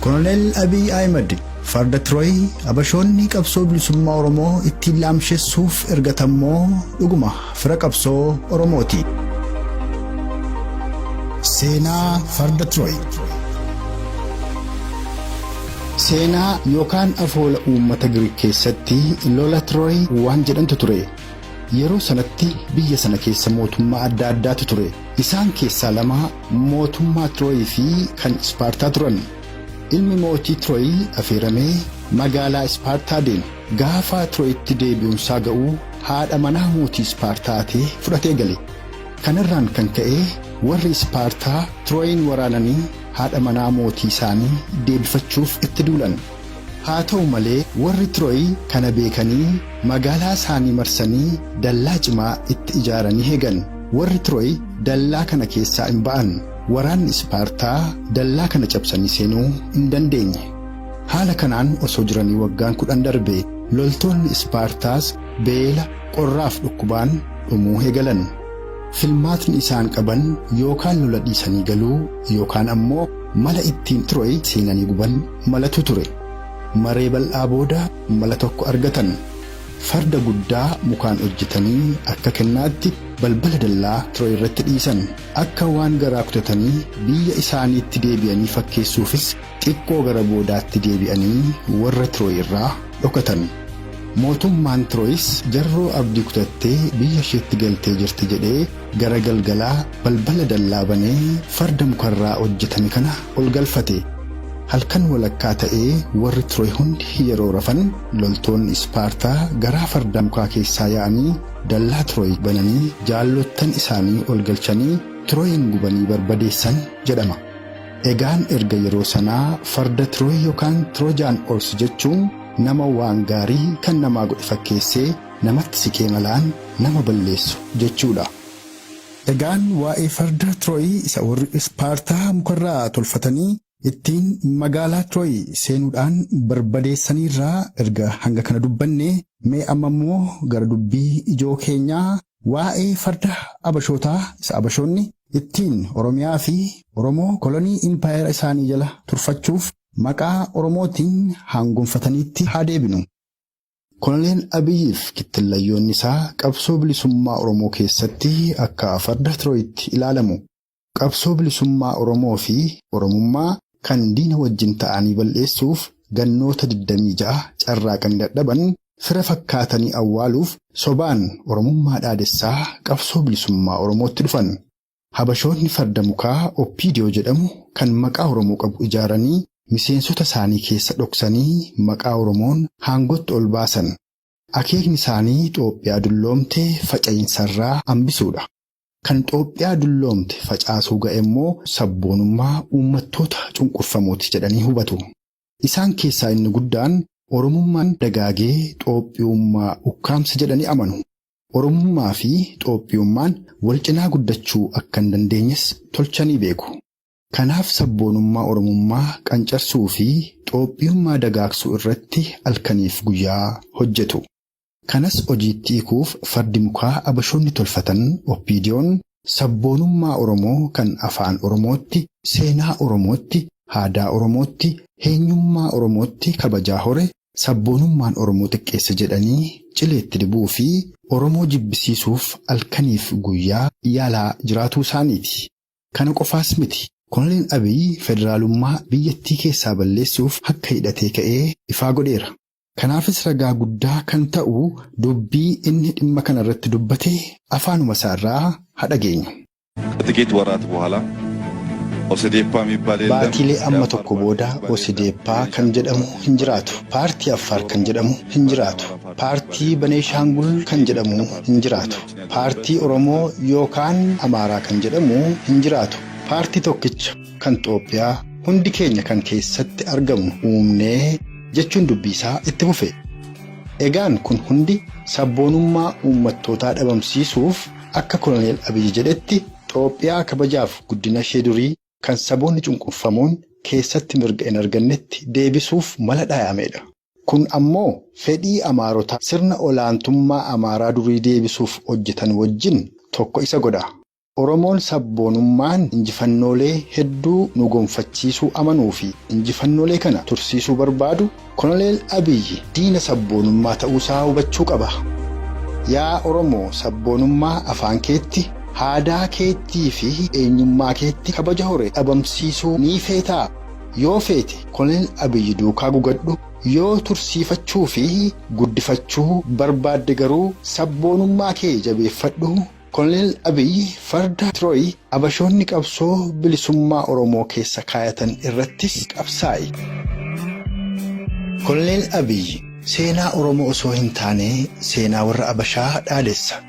Koloneel Abiy Ahimad farda Tirooy Abashoonni qabsoo bilisummaa Oromoo ittiin laamshessuuf ergatammoo dhuguma fira qabsoo Oromooti. Seenaa farda Tirooy. Seenaa yookaan afoola uummata Giriik keessatti lola Tirooy waan jedhantu ture. Yeroo sanatti biyya sana keessa mootummaa adda addaatu ture. Isaan keessaa lama mootummaa Tirooyii fi kan Ispaartaa turan. Ilmi mootii Tirooy afeeramee magaalaa Ispaartaa deeme. Gaafa Tirooyitti deebi'uunsaa ga'u haadha manaa mootii Ispaartaa fudhatee gale. Kanarraan kan ka'e warri Ispaartaa Tirooyin waraananii haadha manaa mootii isaanii deebifachuuf itti duulan. Haa ta'u malee warri Tirooy kana beekanii magaalaa isaanii marsanii dallaa cimaa itti ijaaranii eegan. Warri Tirooy dallaa kana keessaa hin ba'an. Waraanni Ispaartaa dallaa kana cabsanii seenuu hin dandeenye. Haala kanaan osoo jiranii waggaan 10 darbe loltoonni Ispaartaas beela, qorraaf dhukkubaan dhumuu eegalan. Filmaatni isaan qaban yookaan lola dhiisanii galuu yookaan ammoo mala ittiin Tirooy seenanii guban malatu ture. Maree bal'aa booda mala tokko argatan. Farda guddaa mukaan hojjetanii akka kennaatti balbala dallaa Tirooy irratti dhiisan. Akka waan garaa kutatanii biyya isaaniitti deebi'anii fakkeessuufis xiqqoo gara boodaatti deebi'anii warra Tirooy irraa dhokatan. Mootummaan Tirooyis jarroo abdii kutattee biyya isheetti galtee jirti jedhee gara galgalaa balbala dallaa banee farda mukarraa hojjetame kana ol galfate. Halkan walakkaa ta'ee warri Tirooy hundi yeroo rafan loltoonni Ispaartaa garaa farda mukaa keessaa yaa'anii dallaa Tirooy bananii jaallottan isaanii ol galchanii Tirooyin gubanii barbadeessan jedhama. Egaan erga yeroo sanaa farda Tirooy yookaan Tiroojaan Horse jechuun nama waan gaarii kan namaa godhe fakkeessee namatti siqee malaan nama balleessu jechuudha. Egaan waa'ee farda Tirooy isa warri Ispaartaa mukarraa tolfatanii ittiin magaalaa Tirooy seenuudhaan barbadeessaniirraa erga hanga kana dubbanne mee amma immoo gara dubbii ijoo keenyaa waa'ee farda Abashootaa isa Abashoonni ittiin Oromiyaa fi Oromoo kolonii impaayera isaanii jala turfachuuf maqaa Oromootiin haangonfataniitti haa deebinu. Koloneel Abiyyiif kittillayyoonni isaa qabsoo bilisummaa Oromoo keessatti akka farda Tirooyitti ilaalamu. Qabsoo bilisummaa Oromoo fi Oromummaa kan diina wajjin ta'anii balleessuuf gannoota 26 carraaqanii dadhaban fira fakkaatanii awwaaluuf sobaan Oromummaa dhaadessaa qabsoo bilisummaa Oromootti dhufan. Habashoonni farda mukaa Oppiidiyoo jedhamu kan maqaa Oromoo qabu ijaaranii miseensota isaanii keessa dhoksanii maqaa Oromoon haangootti ol baasan. Akeekni isaanii Xoophiyaa dulloomte faca'iinsarraa hambisuudha. Kan Xoophiyaa dulloomte facaasuu ga'e immoo sabboonummaa uummattoota cunqurfamooti jedhanii hubatu. Isaan keessaa inni guddaan Oromummaan dagaagee Xoophiyummaa ukkaamsa jedhanii amanu. Oromummaa fi Xoophiyummaan wal cinaa guddachuu akka hin dandeenyes tolchanii beeku. Kanaaf sabboonummaa Oromummaa qancarsuu fi Xoophiyummaa dagaagsuu irratti halkaniif guyyaa hojjetu. Kanas hojiitti hiikuuf fardi mukaa Abashoonni tolfatan Oppiidiyoon sabboonummaa Oromoo kan afaan Oromootti, seenaa Oromootti, aadaa Oromootti, eenyummaa Oromootti kabajaa hore sabboonummaan Oromoo xiqqeessa jedhanii cileetti dibuu fi Oromoo jibbisiisuuf halkaniif guyyaa yaalaa jiraatuu isaaniiti. Kana qofaas miti. Koloneel Abiy federaalummaa biyyattii keessaa balleessuuf akka hidhatee ka'ee ifaa godheera. Kanaafis ragaa guddaa kan ta'u dubbii inni dhimma kana irratti dubbate afaanuma isaarraa haa dhageenyu. ከጥቂት ወራት በኋላ ኦሲዴፓ የሚባል የለም። Baatiilee amma tokko booda Osideeppaa kan jedhamu hin jiraatu. Paartii Affaar kan jedhamu hin jiraatu. Paartii Baneeshaangul kan jedhamu hin jiraatu. Paartii Oromoo yookaan Amaaraa kan jedhamu hin jiraatu. Paartii tokkicha kan Xoophiyaa hundi keenya kan keessatti argamu uumnee jechuun dubbii isaa itti fufe. Egaan kun hundi sabboonummaa uummattootaa dhabamsiisuuf akka Koloneel Abiyyi jedhetti Xoophiyaa kabajaaf guddina ishee durii kan saboonni cunqurfamoon keessatti mirga hin argannetti deebisuuf mala dhayamedha. Kun ammoo fedhii Amaarotaa sirna olaantummaa Amaaraa durii deebisuuf hojjetan wajjin tokko isa godha. Oromoon sabboonummaan injifannoolee hedduu nu gonfachiisuu amanuu fi injifannoolee kana tursiisuu barbaadu Koloneel Abiyyi diina sabboonummaa ta'uusaa hubachuu qaba. Yaa Oromoo sabboonummaa afaan keetti, aadaa keettii fi eenyummaa keetti kabaja hore dhabamsiisuu ni feetaa? Yoo feete Koloneel Abiyyi duukaa gugadhu, yoo tursiifachuu fi guddifachuu barbaadde garuu sabboonummaa kee jabeeffadhu. Koloneel Abiyyi farda Tirooyi Abashoonni qabsoo bilisummaa Oromoo keessa kaayatan irrattis qabsaa'i. Koloneel Abiyyi seenaa Oromoo osoo hin taane seenaa warra Abashaa dhaadessa.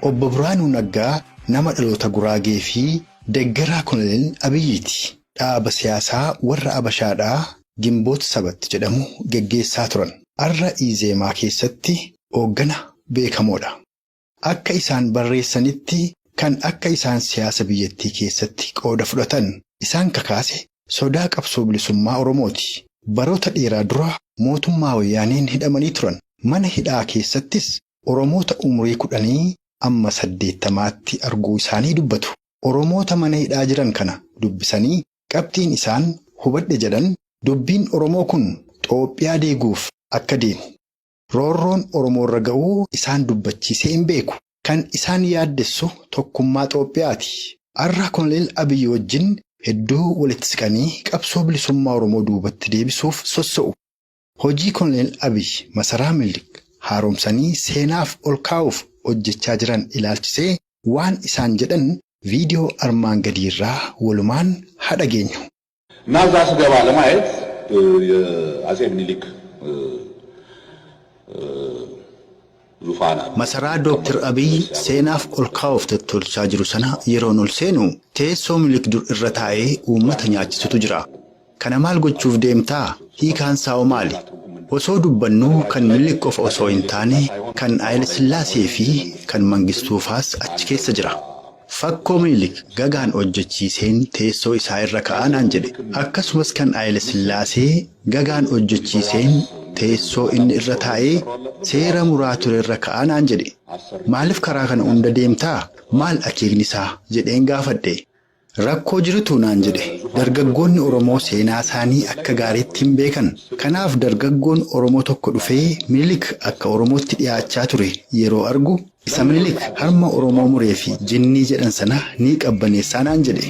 Obbo Biraanuu Naggaa nama dhaloota Guraagee fi deggeraa Koloneel Abiyyiiti. Dhaaba siyaasaa warra Abashaadhaa Gimboot Sabat jedhamu geggeessaa turan. Arra Izeemaa keessatti hooggana beekamoodha. Akka isaan barreessanitti kan akka isaan siyaasa biyyattii keessatti qooda fudhatan isaan kakaase sodaa qabsoo bilisummaa Oromooti. Baroota dheeraa dura mootummaa wayyaaneen hidhamanii turan. Mana hidhaa keessattis Oromoota umurii 10 amma 80tti arguu isaanii dubbatu. Oromoota mana hidhaa jiran kana dubbisanii qabxiin isaan hubadhe jedhan dubbiin Oromoo kun Xoophiyaa deeguuf akka deemu. Roorroon Oromoorra ga'uu isaan dubbachiisee hin beeku. Kan isaan yaaddessu tokkummaa Xoophiyaati. Arra Koloneel Abiyyi wajjin hedduu walitti siqanii qabsoo bilisummaa Oromoo duubatti deebisuuf sosso'u. Hojii Koloneel Abiyyi masaraa Minilik haaromsanii seenaaf ol kaa'uuf hojjechaa jiran ilaalchisee waan isaan jedhan viidiyoo armaan gadiirraa walumaan haa dhageenyu. እና እዛ ስገባ ለማየት የአጼ ምኒልክ ዙፋን አለ። Masaraa Dooktar Abiyyi seenaaf ol kaa'uuf tottolchaa jiru sana yeroon ol seenu teessoo Minilik dur irra taa'ee uummata nyaachisutu jira. Kana maal gochuuf deemtaa? Hiikaan saa'oo maali? Osoo dubbannuu kan Minilik qofa osoo hin taane kan Haayile Sillaasee fi kan Mangistuufaas achi keessa jira. Fakkoo Minilik gagaan hojjechiiseen teessoo isaa irra ka'aa naan jedhe. Akkasumas kan Haayile Sillaasee gagaan hojjechiiseen teessoo inni irra taa'ee seera muraa ture irra ka'aa naan jedhe. Maaliif karaa kana hunda deemtaa? Maal akeekni isaa? Jedheen gaafadhe. Rakkoo jirutu naan jedhe. Dargaggoonni Oromoo seenaa isaanii akka gaariitti hin beekan. Kanaaf dargaggoon Oromoo tokko dhufee Minilik akka Oromootti dhiyaachaa ture yeroo argu isa Minilik harma Oromoo muree fi jinnii jedhan sana ni qabbaneessaa naan jedhe.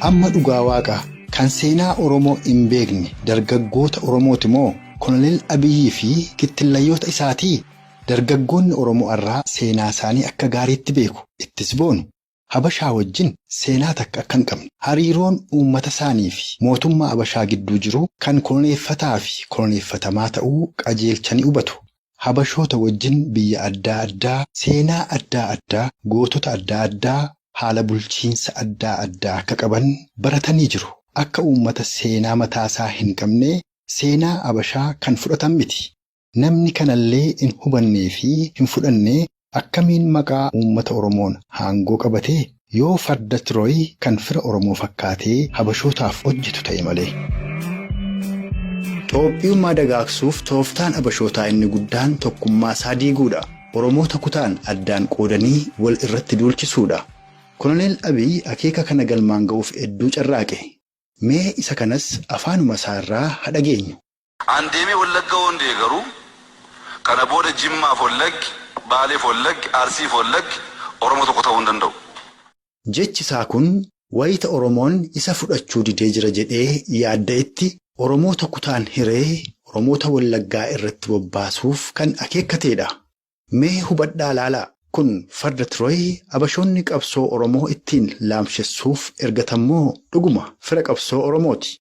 Amma dhugaa Waaqaa kan seenaa Oromoo hin beekne dargaggoota Oromooti moo Koloneel Abiyyii fi kittillayyoota isaatii? Dargaggoonni Oromoo irraa seenaa isaanii akka gaariitti beeku, ittis boonu. Habashaa wajjin seenaa takka akka hin qabne, hariiroon uummata isaanii fi mootummaa Habashaa gidduu jiru kan koloneeffataa fi koloneeffatamaa ta'uu qajeelchanii hubatu. Habashoota wajjin biyya adda addaa, seenaa adda addaa, gootota adda addaa, haala bulchiinsa adda addaa akka qaban baratanii jiru. Akka uummata seenaa mataasaa hin qabne seenaa Habashaa kan fudhatan miti. Namni kanallee hin hubannee fi hin fudhanne akkamiin maqaa uummata Oromoon aangoo qabatee yoo farda Tirooyi kan fira Oromoo fakkaatee Habashootaaf hojjetu ta'e malee. Xoophiyummaa dagaagsuuf tooftaan Habashootaa inni guddaan tokkummaa isaa diiguudha. Oromoota kutaan addaan qoodanii wal irratti duulchisuudha. Koloneel Abiyyi akeeka kana galmaan ga'uuf hedduu carraaqe. Mee isa kanas afaanuma isaarraa haa dhageenyu. An deemee Wallagga hoondee garuu kana booda Jimmaaf Wallaggi, Baaleef Wallaggi, Arsiif Wallaggi Oromoo tokko ta'uu hin danda'u. Jechi isaa kun wayita Oromoon isa fudhachuu didee jira jedhee yaadda'etti Oromoota kutaan hiree Oromoota Wallaggaa irratti bobbaasuuf kan akeekkateedha. Mee hubadhaa laalaa, kun farda Tirooyi Habashoonni qabsoo Oromoo ittiin laamshessuuf ergatammoo dhuguma fira qabsoo Oromooti?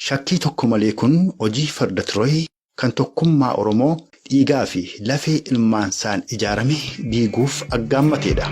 Shakkii tokko malee kun hojii farda Tirooyi kan tokkummaa Oromoo dhiigaa fi lafee ilmaansaan ijaarame diiguuf aggaammateedha.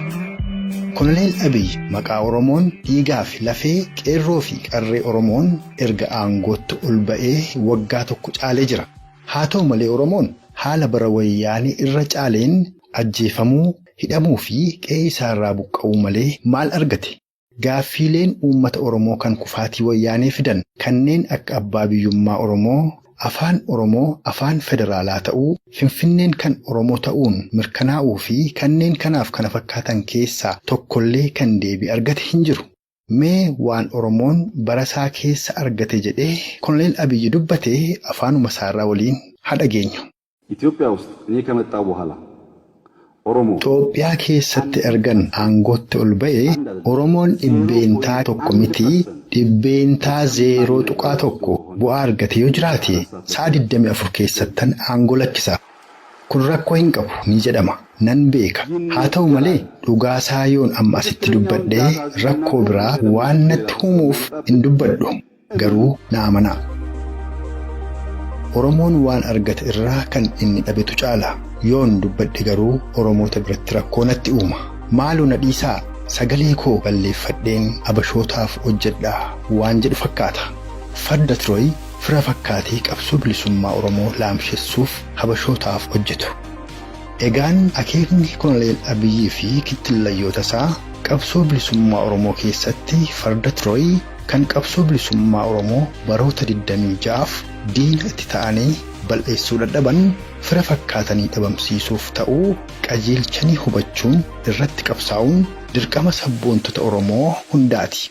Koloneel Abiyyi maqaa Oromoon dhiigaa fi lafee qeerroo fi qarree Oromoon erga aangootti ol ba'ee waggaa tokko caalee jira. Haa ta'u malee Oromoon haala bara wayyaanee irra caaleen ajjeefamuu, hidhamuu fi qe'ee isaarraa buqqa'uu malee maal argate? Gaaffiileen uummata Oromoo kan kufaatii wayyaanee fidan Kanneen akka abbaa biyyummaa Oromoo, afaan Oromoo afaan federaalaa ta'uu, Finfinneen kan Oromoo ta'uun mirkanaa'uu fi kanneen kanaaf kana fakkaatan keessaa tokkollee kan deebii argate hin jiru. Mee waan Oromoon barasaa keessa argate jedhee Koloneel Abiyyi dubbate afaanuma isaarraa waliin haa dhageenyu. ኢትዮጵያ ውስጥ እኔ ከመጣሁ በኋላ ኦሮሞ Itoophiyaa keessatti ergan aangootti ol ba'e Oromoon 1% miti 0.1% bu'aa argate yoo jiraate sa'a 24 keessattan aangoo lakkisa. Kun rakkoo hin qabu ni jedhama. Nan beeka. Haa ta'u malee dhugaasaa yoon amma asitti dubbadhee rakkoo biraa waan natti uumuuf hin dubbadhu. Garuu na amanaa. Oromoon waan argate irraa kan inni dhabetu caala. Yoon dubbadhe garuu Oromoota biratti rakkoo natti uuma. Maaloo na dhiisaa sagalee koo balleeffadheen abashootaaf hojjedhaa waan jedhu fakkaata. Farda Tirooyi fira fakkaatee qabsoo bilisummaa Oromoo laamshessuuf habashootaaf hojjetu. Egaan akeekni Koloneel Abiyyii fi kittillayyoota isaa qabsoo bilisummaa Oromoo keessatti farda Tirooyi kan qabsoo bilisummaa Oromoo baroota 26f diina itti ta'anii bal'eessuu dadhaban fira fakkaatanii dhabamsiisuuf ta'uu qajeelchanii hubachuun irratti qabsaa'uun dirqama sabboontota Oromoo hundaati.